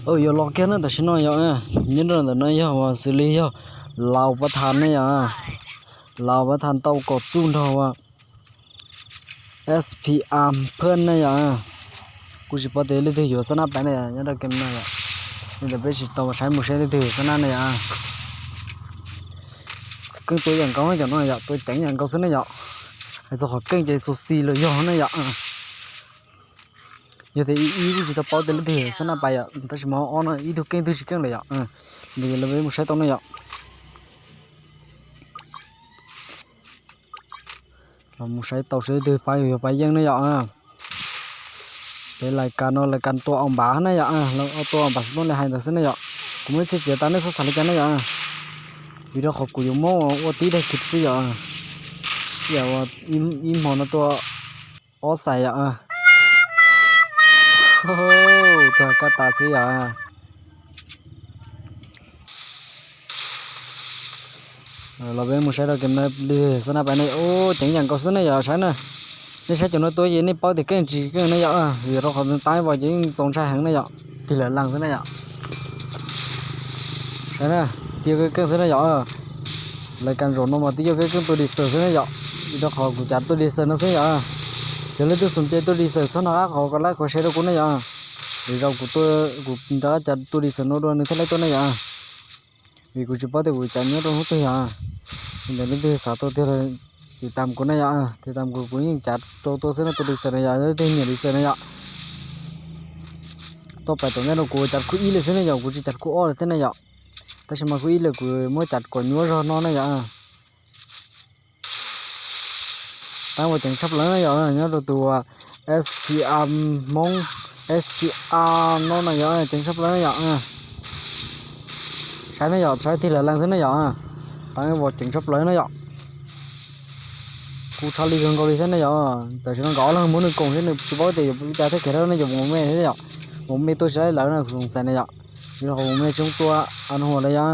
ເອີ ຢາວລອກແກນນະ ແຕ່ຊິນ້ອຍຢາວ ເອີ ຍິນດີນະ ຢາວວ່າຊິລີຢາວ ລາວປະທານນະຢາວ ລາວປະທານເຕົ້າກໍຈູນເທົ່າວ່າ ເອສພີອາມ ເພິ່ນນະຢາ ກູຊິປອເຕເລີຍຖືຢູ່ຊະນະໄປນະຢາ ຍັງໄດ້ເກມນະຢາ ນີ້ແຫຼະເປັນຊິຕໍ່ໃຊ້ໝູ່ໃຊ້ຖືຊະນະນະຢາ ເກັ່ງຕົວຢ່າງເກົ່ານະຢາ ຕົວຈັງຢ່າງເກົ່າຊະນະຢາ ໃຫ້ສະຂໍເກັ່ງໃຈສູສີເລີຍຢານະຢາ. ຍາແຕ່ອີອີກູຊິຕະເປົາແຕ່ລະເທື່ອຊະນະໄປອະ ແຕ່ຊິມາອອນອີທູເກັ່ງຕື່ຊິເກັ່ງເລີຍອະ ເອີ ເລີຍລະເວຍໝູໄຊຕອງນີ້ອະ ລະໝູໄຊເຕົາເຊເດີໄປຢູ່ໄປຢ່າງນີ້ອະ ເປັນລາຍການເນາະ ລາຍການຕົວອອມບານະອະ ລະເອົາຕົວອອມບາສະໂຕນລະໃຫ້ດອກຊະນະອະ ກູມີຊິເສຍຕາໃນສອງສາມລາຍການນະອະ ວິດີໂອຂອງກູຢູ່ໂມໂອຕີໄດ້ຄລິບຊິອະ ຢ່າວ່າອີມອີມຫອນຕົວ ອໍ ໃສ່ອະ ໂອ້ໂຫ ຕົວກະຕາຊິອະ ເອີ ລາວເປັນໝູ່ໃຊ້ດອກເກມນະ ດີຊະນະໄປໃນ ໂອ້ ເກັ່ງຢ່າງເກົ່າຊະນະຢາ ໃຊ້ນະ ໄດ້ໃຊ້ຈຳນວນຕົວເຢັນນີ້ເປົ້າແຕ່ເກັ່ງຈີເກັ່ງນະຢາ ເອີ ລາວຂໍເປັນຕາຍບໍ່ຈິງສົງໄສຫາງນະຢາ ທີ່ເຫຼືອຫຼັງຊະນະຢາ ໃຊ້ນະ ເຕີເກັ່ງຊະນະຢາ ເອີ ລາຍການໂຈນອອກມາຕິເກັ່ງຕົວດີເຊີຊະນະຢາ ອີດອກຂໍກູຈັດຕົວດີເຊີນະຊະນະຢາ ເອີ ຢ່າລືມຕົວສົນໃຈຕົວດີເຊີຊະນະ ຂໍກົດໄລກົດແຊດອກກູນະຢາ ເອີ ເດເຈົ້າກູຕົວ ກູຈະຈັດຕົວດີເຊີໂນດວນໜຶ່ງເທົ່າໃດຕົວນະຢາ ເອີ ວີກູຊິປອດເຕກູຈັດເນຍຕົວຮູ້ຕົວຢາ ເອີ ຢ່າລືມຕົວສາຕົວເຕ ຕິດຕາມກູນະຢາ ເອີ ຕິດຕາມກູ ກູຍິງຈັດໂຕໂຕຊະນະ ຕົວດີເຊີນະຢາ ເອີ ເຕເນຍດີເຊີນະຢາ ຕໍ່ໄປຕົວແມ່ນໂອ ກູຈັດຄູອີເລີຍຊະນະຢາ ກູຊິຈັດຄູອໍເລີຍຊະນະຢາ ແຕ່ຊິມາຄູອີເລີຍ ກູມາຈັດກອນຍົວຊະເນາະນະຢາ ຕັ້ງວ່າເກັ່ງຊັບເລີຍນະຢາ ເອີ ຍອດຕົວ ເອສພີອາມ ມົງ ເອສພີອາມ ເນາະນະຢາ ເກັ່ງຊັບເລີຍນະຢາ ເອີ ໃຊ້ນະຢາ ໃຊ້ທີ່ເຫຼືອແລງຊະນະຢາ ຕັ້ງວ່າເກັ່ງຊັບເລີຍນະຢາ ກູຊາລີເຄິ່ງເກົາຫຼີຊະນະຢາ ແຕ່ຊິນ້ອງກໍເອົາລະໝູນກົງຊະນະ ຈຸເບົາເຕຢູ່ຈາແທ້ແຂນນະຢາ ບໍ່ແມ່ນນະຢາ ບໍ່ແມ່ນຕົວໃຊ້ແລ້ວນະ ສົງໄສນະຢາ ມີຂອງແມ່ຊ່ວງຕົວອັນຫົວນະຢາ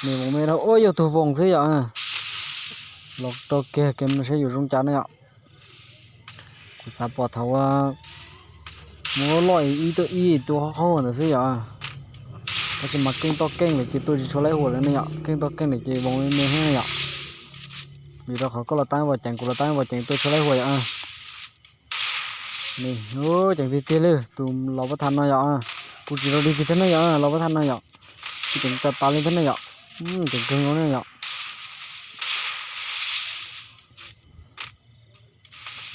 ນີ້ບໍ່ແມ່ນ ໂອ້ຍ ໂຕວົງຊະຢາ ລັອກໂຕແກ່ເກັນມາໃຊ້ຢູ່ໂຮງຈານນະຢາ ກູສາປອດເທົ່າວ່າ ໂມລອຍອີໂຕອີໂຕເຮົາໆນະຊະຢາ ກໍຊິມາເກັ່ງຕໍ່ເກັ່ງເລີຍ ເຈໂຕຊິຊົນໄລ່ຫົວເລີຍນະຢາ ເກັ່ງຕໍ່ເກັ່ງເລີຍ ເຈບໍ່ແມ່ນແຮງນະຢາ ມີດອກເຂົາກໍລະຕັ້ງວ່າແຈງ ກູລະຕັ້ງວ່າແຈງໂຕຊົນໄລ່ຫົວຢາ ນີ້ ໂອ້ ຈັ່ງຕິເຕເລີ ຕູມລາວປະທານນະຢາ ກູຊິລາວດີກິນແທ້ນະຢາ ລາວປະທານນະຢາ ຈັ່ງຕາຕາເລີຍແທ້ນະຢາ ອື ຈັ່ງເກິ່ງເອົານະຢາ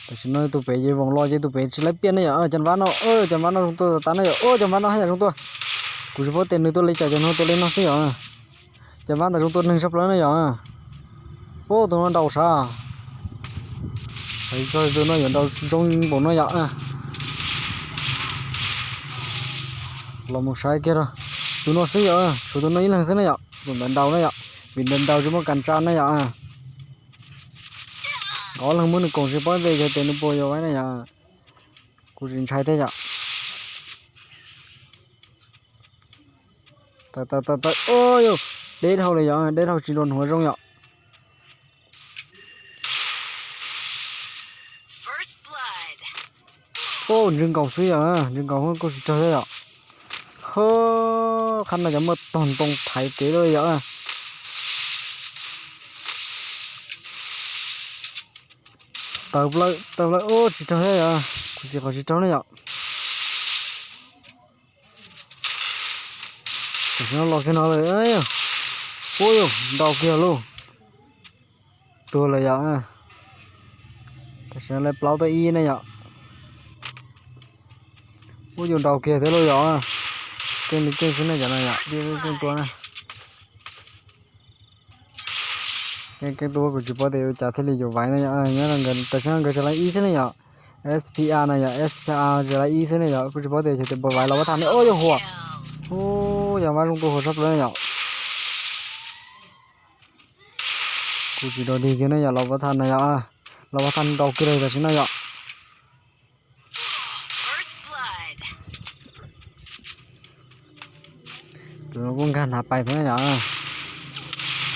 ແຕ່ຊິນ້ອຍຕູເປເຢວົງລໍເຢຕູເປຊິໄລ່ປ່ຽນນະຢາ ເອີ ຈັນວານເນາະ ເອີ ຈັນວານເນາະ ຕົວຕານນະຢາ ໂອ້ ຈັນວານເນາະ ໃຫ້ຢາຕົວ ກູຊິໂພເຕັນໜຶ່ງຕົວເລຍ ຈາກຈັນວານຕົວເລຍເນາະ ຊິຢາ ຈະມາແຕ່ຊ່ວງຕົ້ນໜຶ່ງຊັບເລີຍນະຢາ ໂອ້ ໂຕນັ້ນເດົາຊາ ໃສ່ໂຕນ້ອຍເດົາຊ່ວງບົນນະຢາ ລອມໃຊ້ເກດ ໂຕນ້ອຍຊິຢາ ໂຕນ້ອຍອີ່ຫຼັງຊິນະຢາ ໂຕນັ້ນເດົານະຢາ ບິນເດີນເດົາຈຸມກັນຈານນະຢາ ກໍລັງມືນກົງຊິປອຍເວຍເຕນໂປຢາໄວ້ນະຢາ ກູຊິນໃຊ້ແທ້ຢາ ຕາຍ ຕາຍ ຕາຍ ຕາຍ ໂອ້ຍ ເດດເຮົາເລີຍຢາ ເດດເຮົາຊິໂດນຫົວຊົງຢາ First blood. ໂອ້ ຈຶ່ງເກົາຊິຢາ ຈຶ່ງເກົາ ເຮີ ກູຊິເຈີຢາ ເຮີ ຄັນນາຈະເມີດຕອນຕົງໄຖເກເລີຍຢາ ເຕີບເລີຍ ເຕີບເລີຍ ໂອ້ ຊິເທີແທ້ອະ ກູຊິຂໍຊິເທີແລ້ວຢາ ກູຊິເອົາຫຼອກຂຶ້ນເອົາເລີຍ ເອີຍ ໂອ້ຍ ດາວເກໂລ ຕົວລະຢາ ແຕ່ເສຍແລ້ວເປົ່າຕົວອີນະຢາ ໂອ້ຍ ດາວເກເທີໂລຢາ ເກັ່ງ ເກັ່ງຂຶ້ນນະຢາ ນະຢາ ເກັ່ງ ເກັ່ງຕົວນະ ເກັ່ງ ເກັ່ງຕົວ ກູຊິບໍ່ໄດ້ຈາເທລີຢູ່ໄວນະຢາ ເອີຍ ຍັງນັ້ນກໍ ແຕ່ເສຍແລ້ວກໍຈະໄລ່ອີຊະນະຢາ ເອສພີອາ ນະຢາ ເອສພີອາ ຈະໄລ່ອີຊະນະຢາ ກູຊິບໍ່ໄດ້ຈາແຕ່ບໍ່ໄວ ລາວບໍ່ທັນ ໂອ້ຍ ຫົວ ໂອ້ຍ ຢ່າມາລົງຕົວຫົວຊັບເລີຍນະຢາ ກູຊິໂດນດີຂຶ້ນນະຢາ ລາວບໍ່ທັນນະຢາ ລາວບໍ່ທັນດອກກິເລີຍ ແຕ່ຊິນະຢາ First blood. ຕົວກູກັນຫາໄປເທົ່ານັ້ນຫຍັງ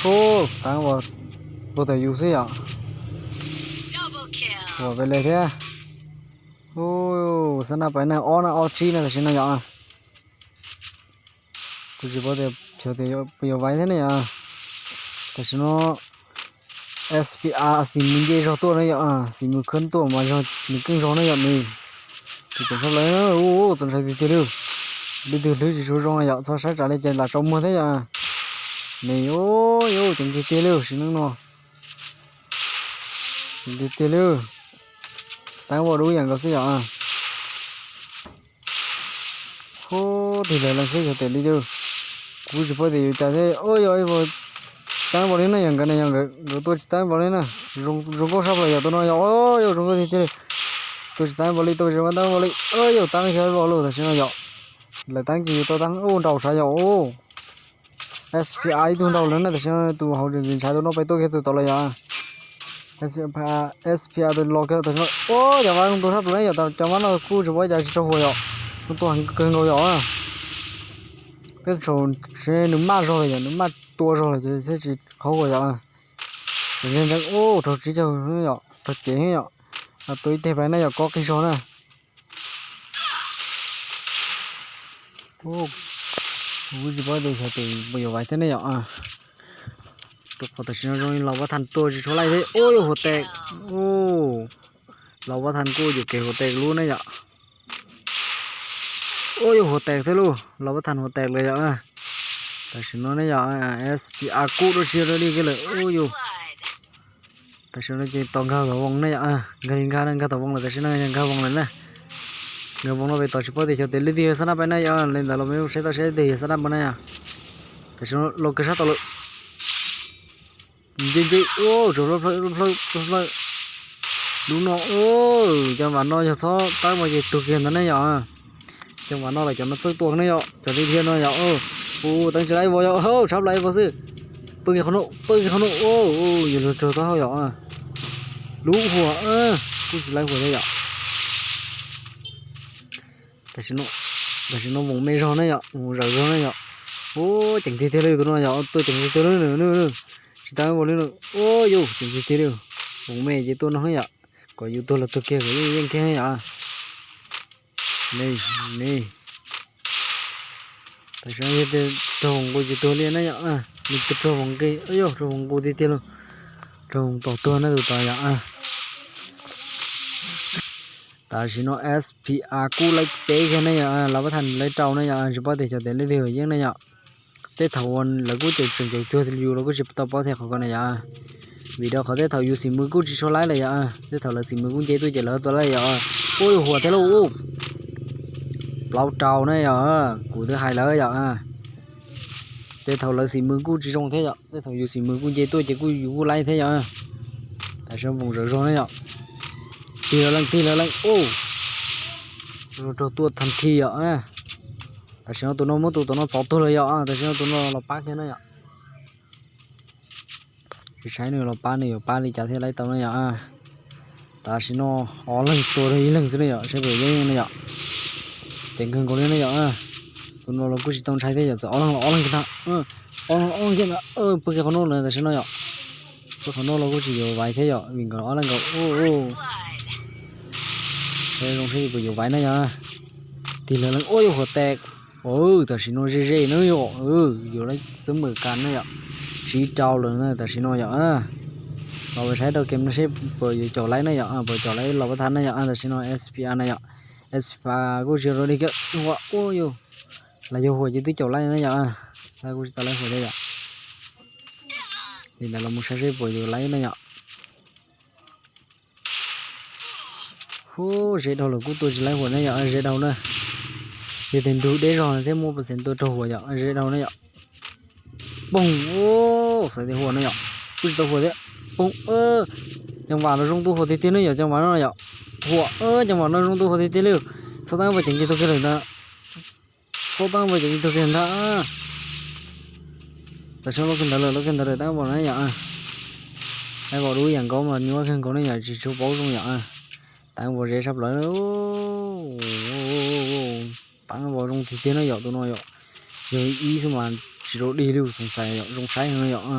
ໂອ້ ຕັ້ງວ່າບໍ່ໄດ້ຢູ່ຊິຫຍັງ Double kill. ຫົວໄປເລີຍແທ້ ໂອ້ ຊະນະໄປນະ ອໍນະ ອໍຈີນະ ແຕ່ຊິນະຢາ ກູຊິບໍ່ແຕ່ ແຖວແຕ່ ປະໂຫຍດໄວແທ້ນະຢາ ແຕ່ຊິນະ ເອສພີອາ ສີມືເຢຊອກຕົວນະຢາ ສີມືເຄື່ອນຕົວມາຊອກ ມີເກິ່ງຊອກນະຢານີ້ ຕິດຕົວຊອກເລີຍ ໂອ້ ໂອ້ ຕົນໃສ່ຕິດເດີ ຫຼື ດື້ຫຼືຊິຊູຊອກນະຢາ ຊອກໃຊ້ຈາເລຈະລາຊອກເມືອແທ້ຢາ ນີ້ ໂອ້ຍ ໂອ້ ຈັ່ງຕິດເດີ ຊິນະເນາະ ຕິດເດີ ຕັ້ງບໍ່ຮູ້ຫຍັງກໍຊິອະ ໂອ້ ທີ່ເຫຼືອລະຊິເຂົາເຕັມດີເດີ ກູຊິພໍແຕ່ຢູ່ໃຈເດ້ ໂອ້ຍ ໂອ້ຍ ບໍ່ ຕັ້ງບໍ່ໄດ້ນະ ຫຍັງກັນນະ ຫຍັງກັນ ໂຕຊິຕັ້ງບໍ່ໄດ້ນະ ລົງ ລົງກໍຊັບລະຢາ ໂຕນ້ອຍຢາ ໂອ້ຍ ລົງກໍທີ່ ໂຕຊິຕັ້ງບໍ່ໄດ້ ໂຕຊິມາຕັ້ງບໍ່ໄດ້ ໂອ້ຍ ຕັ້ງແຄ່ບໍ່ຮູ້ ແຕ່ຊິນະຢາ ລະຕັ້ງຢູ່ ໂຕຕັ້ງ ໂອ້ ເດົາຊາຍຢາ ໂອ້ ເອສພີອາ ໂຕເຮົາແລ້ວນະ ແຕ່ຊິນະ ໂຕເຮົາຈະເປັນຊາຍໂຕນ້ອຍໄປໂຕແຄ່ໂຕຕໍ່ລະຢາ ເອສພີອາ ເອສພີອາ ໂຕລອກແຄ່ໂຕນ້ອຍ ໂອ້ ຢ່າວ່າໂຕທັບລະຢາ ຈະວ່າເນາະ ກູຈະບໍ່ຢາກຊິໂຕຫົວຢາ ໂຕຫັນເກີນກໍຢາ ເຕັ້ນໂຊເຊໜຶ່ງມາໂຊເລີຍ ໜຶ່ງມາຕົວໂຊເລີຍ ເຊຊິເຂົ້າຫົວຢາ ເຫັນຈັງ ໂອ້ ໂຕຈິເຈົ້າ ໂຕເຈຍ ໂຕອີເຕໄປນະຢາ ກໍກິນໂຊນະ. ໂອ້ ໂອ້ຍ ຊິບໍ່ໄດ້ເຂົ້າໄປບໍ່ຢາກໄຫວແທ້ນະ ອາ ຕົກພໍຕາຊິນອນ ລາວບໍ່ທັນຕົວຊິໂຊໄລ່ເດ້ ໂອ້ຍ ຫົວແຕກ ໂອ້ ລາວບໍ່ທັນກູຢູ່ເກຫົວແຕກຮູ້ນະ ໂອ້ຍ ຫົວແຕກແທ້ລູ ລາວບໍ່ທັນຫົວແຕກເລີຍ ອາ ຕາຊິນອນນະ ອາ ເອສພີອາ ກູໂດຊິໂຣດີເກເລີ ໂອ້ຍ 私の人生とががわんねや、あ、がんがんがとわんね、私の人生がわんね。がわんのべとしぽできょてるでさなばねや、ねだろめをせたしでさなばねや。私のロックシャトル。ジェイジェイ、おー、ちょろろろろろ。လူနော โอ้ จังหวะนอยซอตั้งบ่เยตุกเกนนั่นยอ จังหวະนอกหลายจอดมาซื้อตัวข้างในเหยาะ จอดที่เทียนนอกเหยาะ เออ โอ้ ตั้งใจได้บ่เหยาะ เฮ้ย ชับไหลบ่ซื้อ ปึ้งเขาโน ปึ้งเขาโน โอ้ โอ้ อยู่เถอะเถอะเหยาะ อ่ะ รู้หัว เออ กูสิไล่หัวได้เหยาะ แต่ชิโน แต่ชิโนวงไม่รอดนะเหยาะ วงใหญ่รอดนะเหยาะ โอ้ เจ๋งทีเดียวเลยตัวน้อยเหยาะ ตัวเจ๋งทีเดียวเลยเนอะ เนอะ เนอะ สิตายบ่เลยเนอะ โอ้ โย เจ๋งทีเดียว วงแม่เจ้าตัวน้อยเหยาะ ก็อยู่ตัวละตัวเกียร์ก็ยังแค่นี้อ่ะ นี่ นี่ แต่ฉันเห็นแต่ตัวของกูอยู่ตัวเรียนนะเนี่ยอ่ะ มีแต่ตัวของกู เอ้ย ตัวของกูทีเดียว ตัวของต่อตัวนะตัวต่ออย่างอ่ะ แต่ฉันเอา เอสพีอาร์ กูไล่เป๊ะแค่นี้อ่ะ เราไม่ทันไล่เจ้านะเนี่ยอ่ะ เฉพาะแต่เจ้าแต่เล่นเดียวยังนะเนี่ย เต้เถาวันแล้วกูจะจงจงจัวสิอยู่แล้วกูจะต่อป้อแทนเขาก่อนนะยา วีดีโอเขาเต้เถาอยู่สีมือกูจะโชว์ไลฟ์เลยยา เต้เถาแล้วสีมือกูเจตัวเจแล้วตัวไลฟ์ยา โอ้ย หัวแท้แล้ว โอ้ เปล่าเจ้านะยา กูเต้หายแล้วยา เต้เถาแล้วสีมือกูจะชงแท้ยา เต้เถาอยู่สีมือกูเจตัวเจกูอยู่กูไลฟ์แท้ยา แต่ฉันผมจะชงนะยา ทีละลังทีละลัง โอ้ ตัวตัวทันทียา แต่ฉันเอาตัวนอกมาตัวตัวนอกสองตัวเลยยา แต่ฉันเอาตัวนอกเราปักแค่นั้นยา ใช้หนึ่งเราป้าหนึ่งอยู่ป้าลีจ่าเทศไล่เตาเนี่ยอ่ะ ตาชิโน อ๋อ เรื่องตัวนี้เรื่องสุดเนี่ยใช้เบอร์เยอะเนี่ย เจ๋งเกินกว่านี้เนี่ยอ่ะ ตัวโนเรากูสิต้องใช้ได้อย่างจะอ๋อ เรื่องอ๋อ เรื่องกินนะ เออ อ๋อ เรื่องอ๋อ เรื่องกินนะ เออ เพื่อเขาโน่นเลย ตาชิโนเนี่ย เพื่อเขาโน่นเรากูสิอยู่ไวแท้เยาะ วิ่งก่อนอ๋อ เรื่องก่อน โอ้ โอ้ เฮ้ย ลงที่ไปอยู่ไวนะเนี่ย ทีเหลือเรื่อง โอ้ย หัวแตก โอ้ แต่สิโนเจเจเนอะโย เออ อยู่ได้เสมอกันนะยะ ชี้เจ้าเลยนะ แต่สิโนยะ เออ เราไปใช้ตัวเกมนะ ใช้เปิดอยู่จอไลน์นะยะ เออ เปิดจอไลน์เราประทานนะยะ เออ แต่สิโน เอสพีอาร์ นะยะ เอสพีอาร์ กูเชื่อเราได้แค่หัว โอ้ย เราอยู่หัวอยู่ที่จอไลน์นะยะ เออ แล้วกูจะไลน์หัวได้ยะ นี่แต่เรามุใช้ใช้เปิดอยู่ไลน์นะยะ โห เจ็ดเท่าเลย กูตัวจะไล่หัวนะยะ เจ็ดเท่านะ เดี๋ยวเต็มดูได้รอนะ เต็มหมดเปอร์เซ็นต์ตัวเท่าหัวยะ เจ็ดเท่านะยะ ปุ้ง โอ้ ใส่แต่หัวนะยะ กูจะตัวหัวเด้ปุ้ง เออ จังหวะเราลงตัวหัวทีๆนะยะ จังหวะนั้นนะยะ หัว เออ จังหวะนั้นลงตัวหัวทีๆเลย สตาร์ทไปจังกี่ตัวกันเลยนะ โซตั้งไปจากอีกตัวเกนดา แต่ฉันลกขึ้นได้เลย ลกขึ้นได้เลย ตั้งบอลนะอย่า ให้บอลรู้อย่างก็มันนี่ว่าแข่งก็เนี่ยอย่าจะชูเป้าตรงอย่า ตั้งบอลเสียชับเลย โอ้ ตั้งบอลตรงที่เตี้ยน้อยหยอกตัวน้อยหยอก เดี๋ยวอีสมานจิโรดีดูสงสัยหยอก สงสัยหน่อยหยอก อ่ะ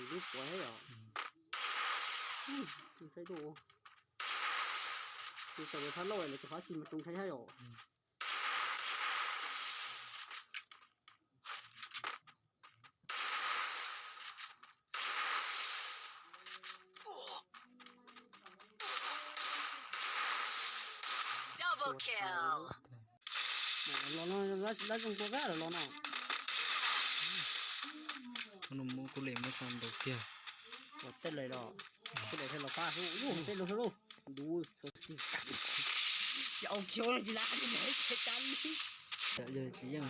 ຊິລູກໄວ້ໃຫ້ເອົາ. ອືມ ອືມ ມັນໃຊ້ດູ ຄືໃສ່ໄວ້ພັນຮ້ອຍແລ້ວຈະພາຊິມາຕົງໃຊ້ໃຫ້ເອົາ. ອືມ Double kill. ລອນອນ ລາ ລາ ລາ ຈົງຕົວກາ ລອນອນ. ມັນ ໂມ ກູເລມ ມັນສັ່ນດອກດຽວ ບໍ່ເຕັນເລີຍດອກ. ຜູ້ໃດເຮັດລາວປ້າ ໂອ້ ເຕັນເລີຍ ເຮັດໂລ ເຮັດໂລ ດູ ໂຊຊີກັນ ຢ່າເອົາຂຽວກິລານີ້ມາໃຫ້ໃຊ້ກັນ. ເອີ ຊິຍັງ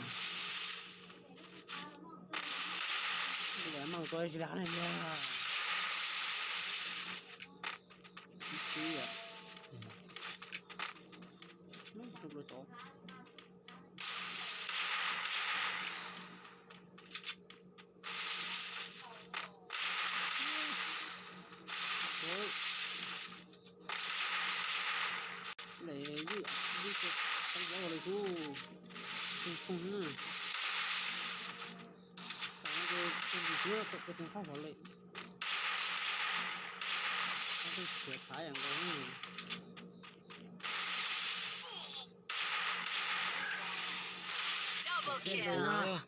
ບໍ່ໄດ້ມັງຕົວກິລານີ້ ເອີ ຊິເຊື່ອ ອືມ ມັນທຸບໂລຕໍ່. ໂອ້ຍ ໄດ້ຢູ່ ຢູ່ ຕ້ອງເວົ້າເລີຍ ທຸກຄົນນະ ຕາຍເລີຍ ເປັນເຊື້ອຕົກໄປເຖິງຂ້າງຫົວເລີຍ ຕ້ອງເສຍສາຍຢ່າງເດີ. Double kill.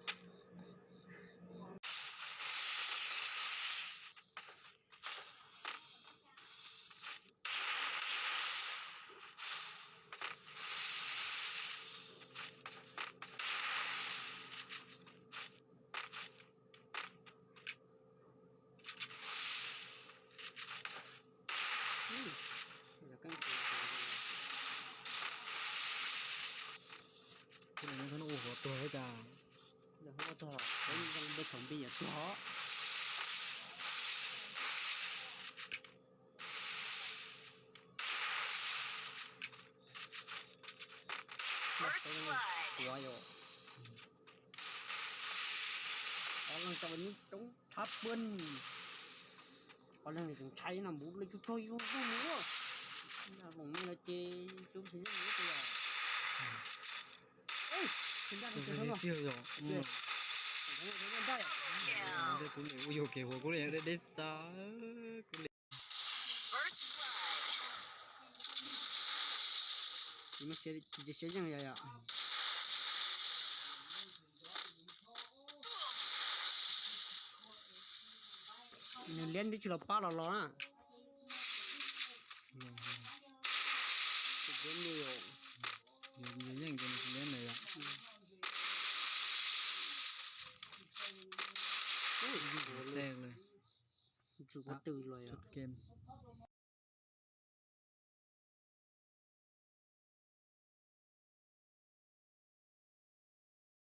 ອືມ ຜູ້ໃດຍັງທັນໂອ້ຫົວຕົວໃຫ້ຈ້າ ແລ້ວເຮົາກໍຕໍ່ ແລ້ວຍັງເບິດສອງປີອ່ະ ຕໍ່. First blood. ຕົວຢູ່ ອອກຫຼັງຈາກນີ້ ຈົ່ງທັບເບິ່ນ ອອກຫຼັງນີ້ ຈຶ່ງໄທນຳບຸເລີຍ ຈຸດໂຕຢູ່ ຢູ່ ໜ້າລົງນີ້ລະເຈ ຈຸບຊິຍັງຢູ່ຕົວ ເອີຍ ເປັນດ້ານເປັນເນາະ ເອີຍ ເປັນໄດ້ Double kill. ເອີຍ ກູນີ້ ໂອ້ຍ ໂອເຄ ຫົວກູນີ້ໄດ້ ໄດ້ຊະ ກູນີ້ First blood. ຊິມາເຊຍ ຊິເຊຍຫຍັງຍາຍາ ອືມ. ມັນລຽນທີ່ລາວປາດລາວລອນອະ ລຽນຢູ່ ເອີ ເອີ ຍັງຢູ່ ລຽນໄດ້ລະ ໂອ້ຍ ແຕກເລີຍ ຮູ້ສຶກວ່າຕື່ນເລີຍອະ ຈົບເກມ.